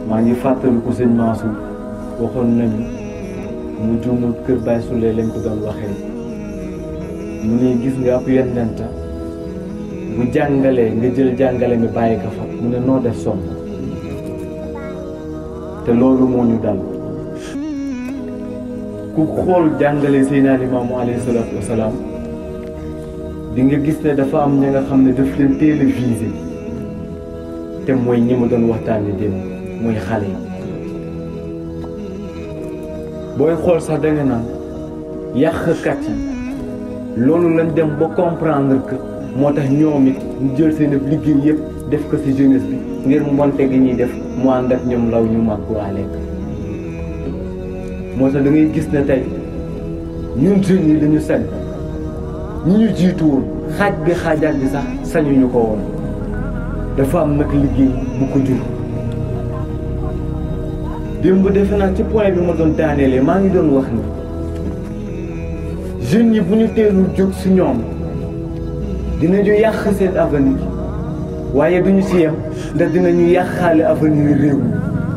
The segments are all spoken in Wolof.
maa ngi fàttaliku sëñ Mansour waxoon nañu mu juumul kër Baye Souley lañ ko doon waxee mu ne gis nga ab yonent bu jàngalee nga jël jàngale mi bàyyi ko fa mu ne noo def sonn te loolu moo ñu dal ku xool jàngale Seydina Limaamu alayhi salaatu wasalaam di nga gis ne dafa am ña nga xam ne daf leen teel a visé te mooy ñi ma doon waxtaane démb mooy xale yi booy xool sax da nga naan yàqkat yi loolu lañ dem ba comprendre que moo tax ñoom it ñu jël seen liggéey yëpp def ko ci jeunesse bi ngir monte gi ñuy def mu ànd ak ñoom law ñu màgg waale moo tax da ngay gis ne tey ñun jeunes yi dañu sañ ñi ñu jiitu woon xaaj bi xaajaat bi sax sañuñu ko woon dafa am nag liggéey bu ko jur démb defe naa ci point bi ma doon daaneelee maa ngi doon wax ni jeunes yi bu ñu teelul jóg ci ñoom dinañu yàq seen avenir waaye duñu ci yem ndax dinañu yàqaale avenir réew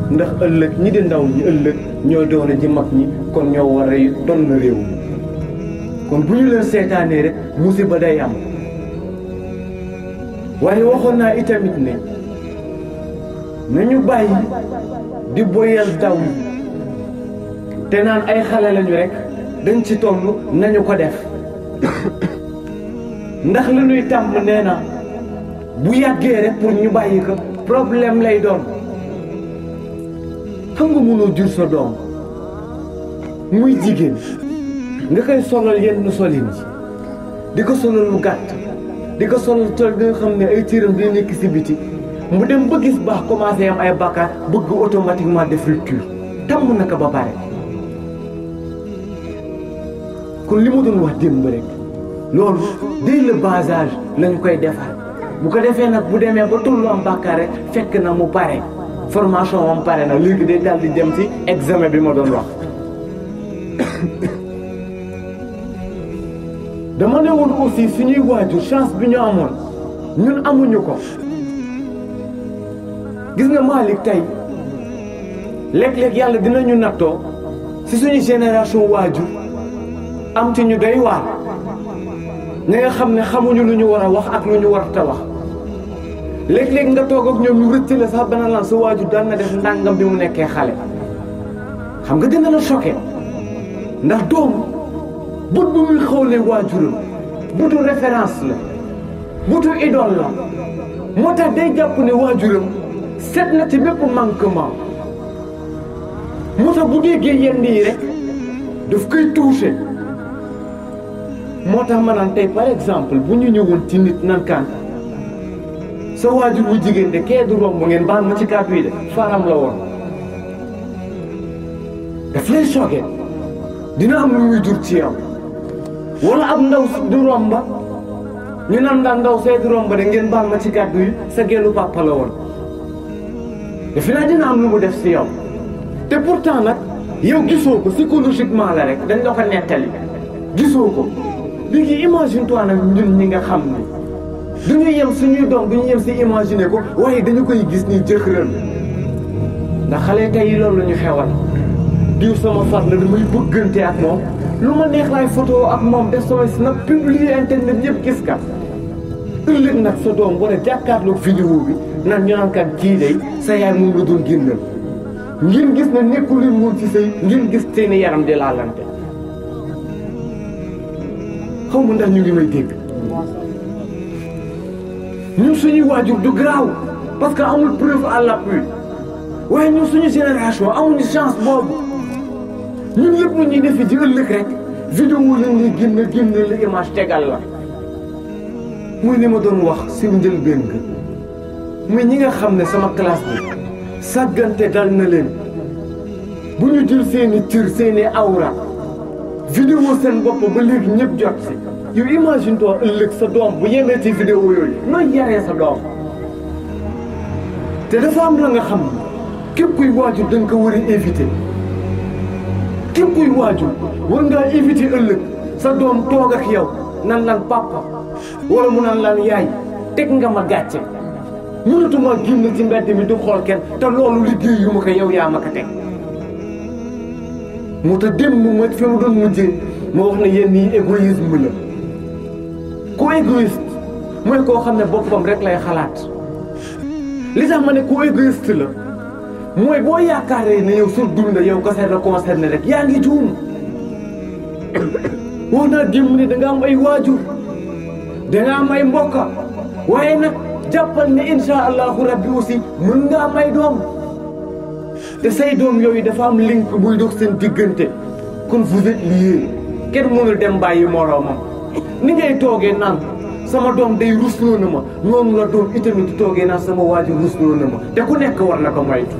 mi ndax ëllëg ñi di ndaw ñi ëllëg ñoo doon ji mag ñi kon ñoo war a doon na réew mi kon bu ñu leen seetaanee rek musiba day am waaye waxoon naa itamit ne nañu bàyyi di boyal daw yi te naan ay xale lañu rek dañ ci toll nañu ko def ndax la ñuy tàmm nee na bu yàggee rek pour ñu bàyyi ko problème lay doon xam nga mënoo jur sa doom muy jigéen nga koy solal yenn solin ji di ko solal lu gàtt di ko solal tol bi nga xam ne ay tiiram di nekk si biti mu dem ba gis baax commencé am ay bakkaar bëgg automatiquement def rupture tàmm na ko ba pare kon li ma doon wax démb rek loolu dès le bas âge lañu koy defar bu ko defee nag bu demee ba tollu am bàkkaar rek fekk na mu pare formation moom pare na léegi day daal di dem ci examen bi ma doon wax dama ne woon aussi suñuy waajur chance bi ñu amoon ñun amuñu ko gis nga Malick tey léeg-léeg yàlla dinañu nattoo ci suñu génération waajur am ci ñu doy waar ñi nga xam ne xamuñu lu ñu war a wax ak lu ñu war a wax léeg-léeg nga toog ak ñoom ñu rëcc la sax benn lan sa waajur daan na def ndàngam bi mu nekkee xale xam nga dina la choqué ndax doom but bu muy xoolee waajuram butu référence la butu idole la moo tax day jàpp ne waajuram set na ci bépp manquement moo tax bu déggee yenn yi rek daf koy touché moo tax ma naan tey par exemple bu ñu ñëwoon ci nit nan kaan sa waajur bu jigéen de kee du romb ngeen baal ma ci kàddu yi de faram la woon daf lay choqué dina am lu muy jur ci yow wala am ndaw du romba ñu naan daan ndaw see du romba de ngeen baal ma ci kàddu yi sa geelu papa la woon defe naa dina am lu mu def si yow te pourtant nag yow gisoo ko psychologiquement la rek dañ la ko nettali gisoo ko léegi imagine toi nag ñun ñi nga xam ni duñu yem suñuy doom duñu yem si imaginer ko waaye dañu koy gis ni jëkkëral ndax xale tey loolu la ñu xewal diw sama far la damay bëggante ak moom lu ma neex laay photo ak moom def sama snap publier internet ñëpp gis ka ëllëg nag sa doom war a jàkkaarloog vidéo bi naan ñu naan kat kii day sa yaay moom la doon génnal ngeen gis na nekkul leen woon ci sëy ngeen gis seeni yaram di laalante xaw ma ndax ñu ngi may dégg ñun suñuy waajur du garaaw parce que amul preuve à l'appui waaye ñun suñu génération amuñu chance boobu ñun lépp lu ñuy defi ci ëllëg rek vidéo lañ lay génn la image tegal la muy li ma doon wax si njëlbéen ga muy ñi nga xam ne sama classe bi sàggante dal na leen bu ñu jël seeni cër seeni awra vidéo seen bopp ba léegi ñëpp jot si yow imagine toi ëllëg sa doom bu yemee ci vidéo yooyu nooy yaree sa doom te dafa am la nga xam ne képp kuy waajur da nga ko war a éviter képp kuy waajur war ngaa éviter ëllëg sa doom toog ak yow nan lan papa wala mu nan lan yaay teg nga ma gàcce mënatuma génn ci mbedd mi di xool kenn te loolu liggéey yu ma ko yow yaa ma ko teg moo tax démb ma fi mu doon mujjee ma wax ne yéen ñii égoïsme la ku égoïste mooy koo xam ne boppam rek lay xalaat li tax ma ne ku égoïste la mooy boo yaakaaree ne yow sa dund yow kese la concerné rek yaa ngi juum wax naa démb ne da nga am ay waajur da nga am ay mbokka waaye nag jàppal ne incha allahu rabbi aussi mën nga am ay doom te say doom yooyu dafa am link buy dox seen diggante kon vous êtes liés kenn mënul dem bàyyi moroomam ni ngay toogee naan sama doom day rusloo na ma noonu la doom itamit toogee naan sama waajur rusloo na ma te ku nekk war na ko moytu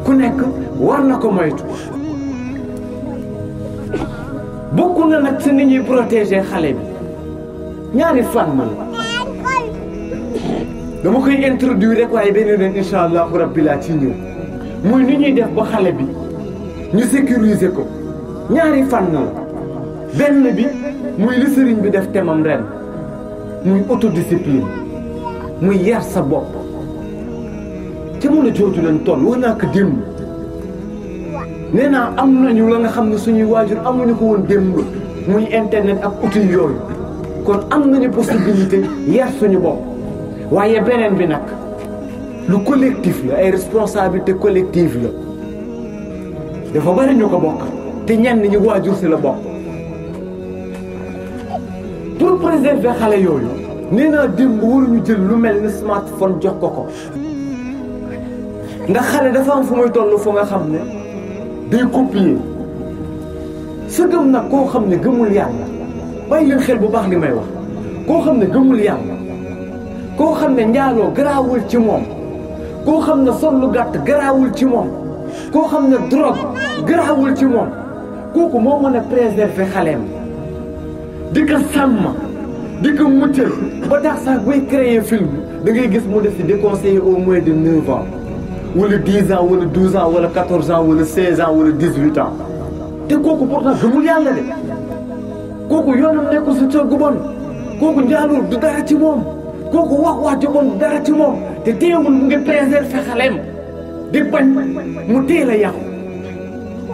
ku nekk war na ko moytu bokk na nag si ni ñuy protéger xale bi ñaari fànn la dama koy introduire rek waaye benn yoon incha allahu rabbi laa ci ñëw muy ni ñuy def ba xale bi ñu sécuriser ko ñaari fànn la benn bi muy li sëriñ bi def temam ren muy autodiscipline muy yar sa bopp te mun a jooju leen toll wax naa ko démb nee naa am nañu la nga xam ne suñuy waajur amuñu ko woon démb muy internet ak outil yooyu kon am nañu possibilité yar suñu bopp waaye beneen bi nag lu collectif la ay responsabilité collective la dafa bari ñu ko bokk te ñenn ñi waajur si la bokk pour préserver xale yooyu nee naa démb waruñu jël lu mel ni smartphone jox ko ko ndax xale dafa am fu muy toll fu nga xam ne day copier sa gëm nag koo xam ne gëmul yàlla bàyyi leen xel bu baax li may wax koo xam ne gëmul yàlla koo xam ne njaaloo garaawul ci moom koo xam ne sol lu gàtt garaawul ci moom koo xam ne drogue garaawul ci moom kooku moo mën a préserver xaleem di ko sàmm di ko muccal ba tax sax buy créer film da ngay gis mu def si déconseillé au moins de 9 ans wala 10 ans wala 12 ans wala 14 ans wala 16 ans wala 18 ans te kooku pourtant gëmul yàlla de kooku yoonam nekkul si col gu bon kooku njaaloo du dara ci moom kooku wax ju bon du dara ci moom te teewul mu ngi préserver xaleem di bañ mu teel a yàqu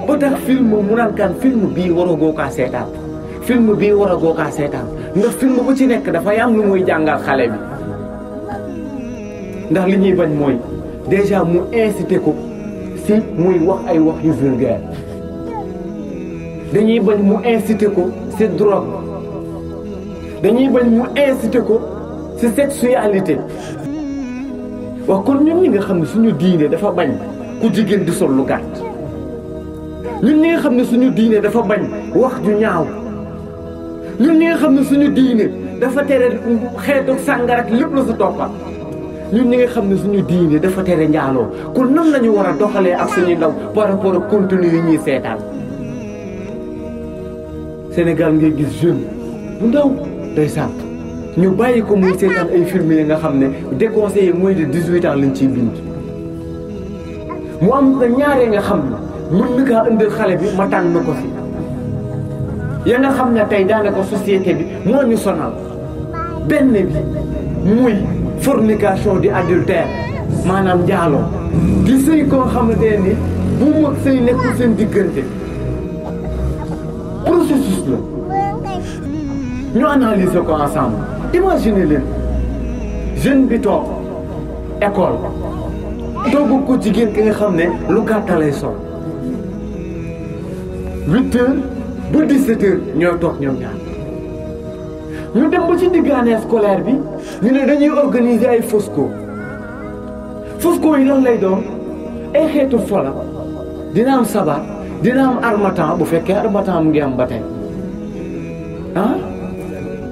ba tax film mu naan kan film bii war a goo kaa seetaan film bii war a goo kaa seetaan ndax film bu ci nekk dafay am lu muy jàngal xale bi ndax li ñuy bañ mooy déjà mu incité ko si muy wax ay wax yu vulgaire dañuy bañ mu incité ko si drogue dañuy bañ mu incité ko si sexualité wax kon ñun ñi nga xam ne suñu diine dafa bañ ku jigéen di sol lu gàtt ñun ñi nga xam ne suñu diine dafa bañ wax ju ñaaw ñun ñi nga xam ne suñu diine dafa tere xeetu sàngara ak lépp la sa toppa ñun ñi nga xam ne suñu diine dafa tere njaaloo kon nan lañu war a doxalee ak suñuy ndaw par rapport ak contenu yi ñuy seetaan Sénégal ngay gis jeune bu ndaw day sant ñu bàyyi ko muy seetaan ay film yi nga xam ne déconseillé moins de 18 ans lañ ciy bind mu am na ñaaree nga xam ne mën na kaa indil xale bi ma tànn ko fi ya nga xam ne tey daanaka société bi moo ñu sonal benn bi muy fornication di adultère maanaam njaaloo di sëy koo xamante ni bu mag sëy nekkul seen diggante processus la ñu analyser ko ensemble imaginez leen jeune bi toog école toogu ko jigéen ki nga xam ne lu gàttalay sol 8 heures ba 17 heures ñooy toog ñoom ñaar ñu dem ba ci diggaanee scolaire bi ñu ne dañuy organiser ay fosco yi lan lay doon ay xeetu fola dina am sabar dina am harmattan bu fekkee harmattan mu ngi am ba tey ah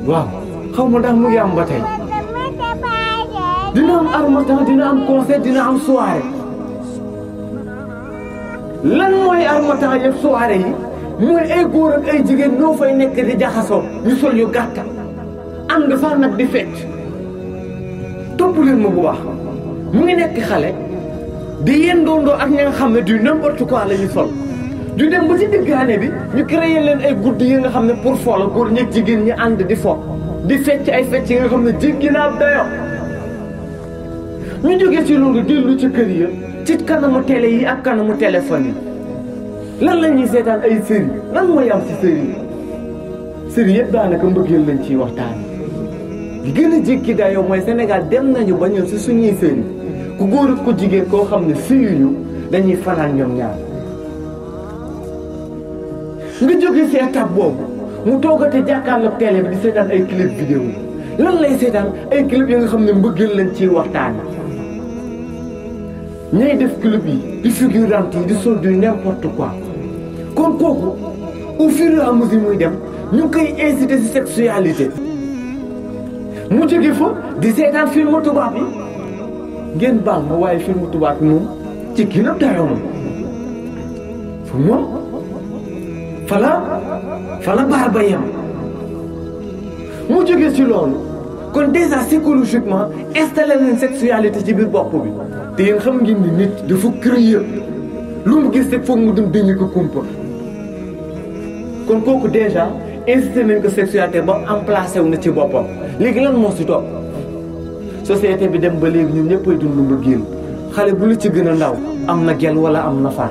waaw xaw ma ndax mu ngi am ba tey dina am harmattan dina am concert dina am soirée lan mooy harmattan yëpp soirée yi mooy ay góor ak ay jigéen ñoo fay nekk di jaxasoo ñu sol yu gàtta ànd fa nag di fecc topp leen ma bu baax mu ngi nekk xale di yendoondoo ak ña nga xam ne du n'importe quoi la ñu sol du dem ba ci diggaane bi ñu créé leen ay guddi yi nga xam ne pour fo la góor ñeeg jigéen ñi ànd di fo di fecc ay fecc yi nga xam ne jéggi naa dayoo ñu jógee ci loolu dellu ci kër yi ci kanamu télé yi ak kanamu téléphone yi lan la ñuy seetaan ay série lan mooy am ci série yëpp daanaka mbëggeel lañ ciy waxtaan li gën a jékki dayoo mooy Sénégal dem nañu ba ñun si suñuy série ku góor ak ku jigéen koo xam ne sëyuñu dañuy fanaan ñoom ñaar nga jógee si étape boobu mu toogate jàkkaarloog télé bi di seetaan ay clip vidéo lan lay seetaan ay clip yi nga xam ne mbëggeel lañ ciy waxtaan ñay def clip yi di figurante yi di sol du n'importe quoi kon kooku au fur et à mesure muy dem ñu ngi koy inciter si sexualité mu jóge fa di seetaan film tubaab yi ngeen baal ma waaye film tubaab yi moom ci gën a dayoo moom fu moom fala baar ba yem mu jóge ci loolu kon déjà psychologiquement installé nañ sexualité ci biir bopp bi te yéen xam ngeen ni nit dafa curieux lu mu gis rek foog mu dem dañu ko kumpa kon kooku déjà incité nañ ko sexualité ba emplacé wu na ci boppam léegi lan moo si topp société bi dem ba léegi ñun ñëppay dund mbëggeel xale bu la ci gën a ndaw am na gel wala am na far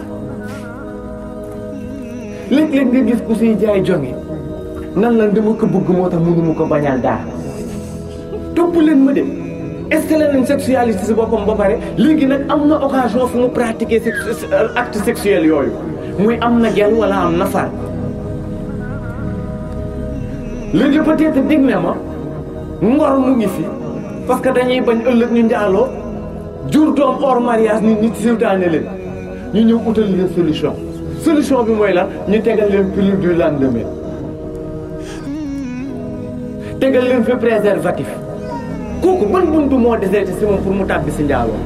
léeg-léeg nga gis ku siy jaay jonge nan la dama ko bëgg moo tax mënuma ko bañal daal topp leen ma dem installé nañ sexualité si boppam ba pare léegi nag am na occasion fu mu pratiquer acte sexuel yooyu muy am na gel wala am na far léegi peut-être dig ne ma ngor mu ngi fi parce que dañuy bañ ëllëg ñu njaaloo jur doom hors mariage nit ñi siwtaane leen ñu ñëw utal leen solution bi mooy lan ñu tegal leen pilule du lendemain tegal leen fi préservatif kooku ban buntu moo deseeti si moom pour mu tàbbi si njaaloo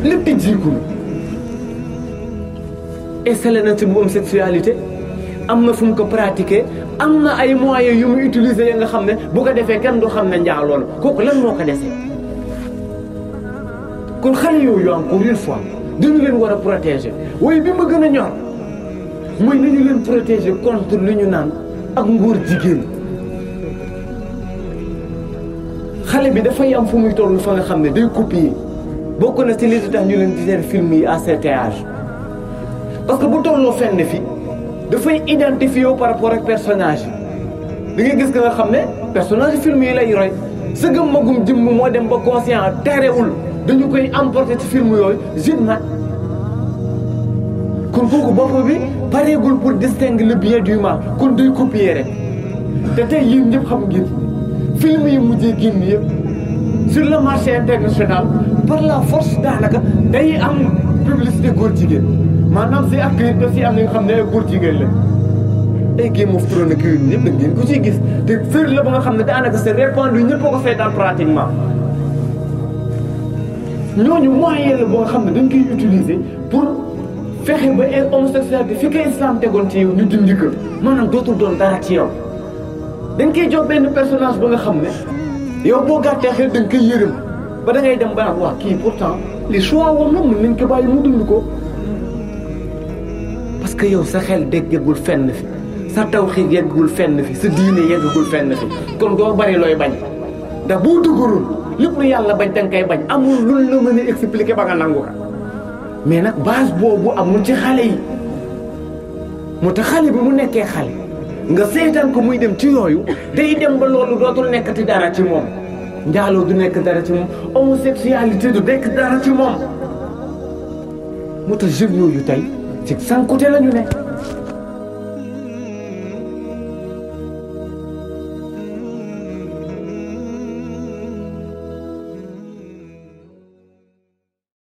lépp di jiiku na installé na ci moom sexualité am na fu mu ko pratiquer am na ay moyens yu mu utiliser ya nga xam ne bu ko defee kenn du xam ne njaaloo la kooku lan moo ko desee kon xale yooyu encore une fois dañu leen war a protéger waaye bi ma gën a ñor mooy nañu leen protéger contre li ñu naan ak ngóor jigéen xale bi dafay am fu muy toll fa nga xam ne day copier bokk na ci li tax ñu leen di seen film yi à certain âge parce que bu tolloo fenn fi dafay identifier wu par rapport ak personnage yi da ngay gis nga xam ne personnage film yi lay roy sëgëm magum jëmm moo dem ba conscient terewul dañu koy emporter ci film yooyu jeune nag kon kooku bopp bi pareegul pour distinguer le bien du mal kon day copier rek te tey yéen ñëpp xam ngeen film yi mujjee génn yëpp sur le marché international par la force daanaka day am publicité góor jigéen maanaam si acteur daf si am na nga xam ne góor jigéen la ay Game of Thrones ak yooyu ñëpp da ngeen ko ciy gis te série la ba nga xam ne daanaka c'est répandu ñëpp a ko seetaan pratiquement ñooñu moyen la ba nga xam ne dañ koy utiliser pour fexe ba homosexualité fi ko islam tegoon ci yow ñu dindi ko maanaam dootul doon dara ci yow dañ koy jox benn personnage ba nga xam ne yow boo gàttee xel da nga koy yërëm ba da ngay dem ba nag waa kii pourtant les choix woon na mën nañ ko bàyyi mu dund ko parce que yow sa xel déggagul fenn fi sa tawxiid yeggul fenn fi sa diine yeggagul fenn fi kon doo bari looy bañ ndax boo dugurul lépp lu yàlla bañ da nga koy bañ amul lu la mën a expliquer ba nga nangu ka mais nag base boobu amul ci xale yi moo tax xale bi mu nekkee xale nga seetaan ko muy dem ci yooyu day dem ba loolu dootul nekkati dara ci moom njaaloo du nekk dara ci moom homosexualité du nekk dara ci moom moo tax jeunes yooyu tey ci sànkute la ñu ne